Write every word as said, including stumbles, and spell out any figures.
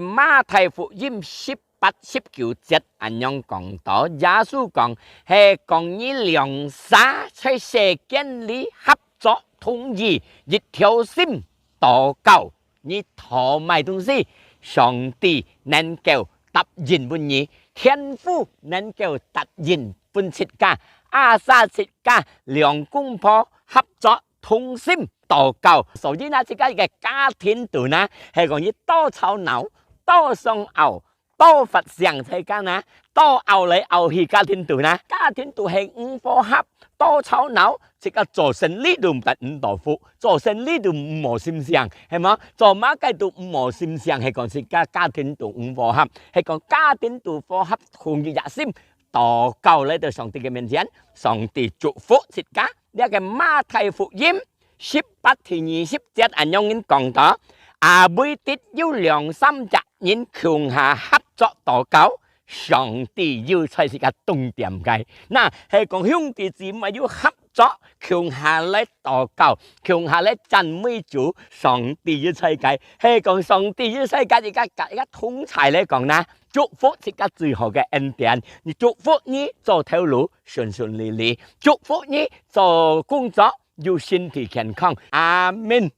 馬太福音十八、十九節恁樣講到，耶穌講，係講你兩儕在世間裡合作同意，一條心禱告，你討麼東西，上帝能夠答應分你，天父能夠答應分自家，asal自家兩公婆合作同心禱告。所以呢，自家一個家庭肚呢，係講你多吵鬧、多相拗、多發性在家呢，多拗來拗去家庭肚呢，家庭肚係毋和合，多吵鬧，自家做生理都毋得毋多福，做生理都毋無心情，係無？做麼个都毋無心情，係講自家家庭肚毋和合，係講家庭肚和合，同一隻心，禱告來到上帝个面前，上帝祝福自家。這個馬太福音十八第二十節恁樣講到，啊，每日有兩三隻人共下合作禱告，上帝有在自家當中个。那係講兄弟姊妹有合作，共下來禱告，共下來讚美主，上帝有在个。係講上帝有在个，一個，一個同在來講呢，祝福自家最好个恩典，你祝福你做頭路順順利利，祝福你做工作有身體健康。阿們。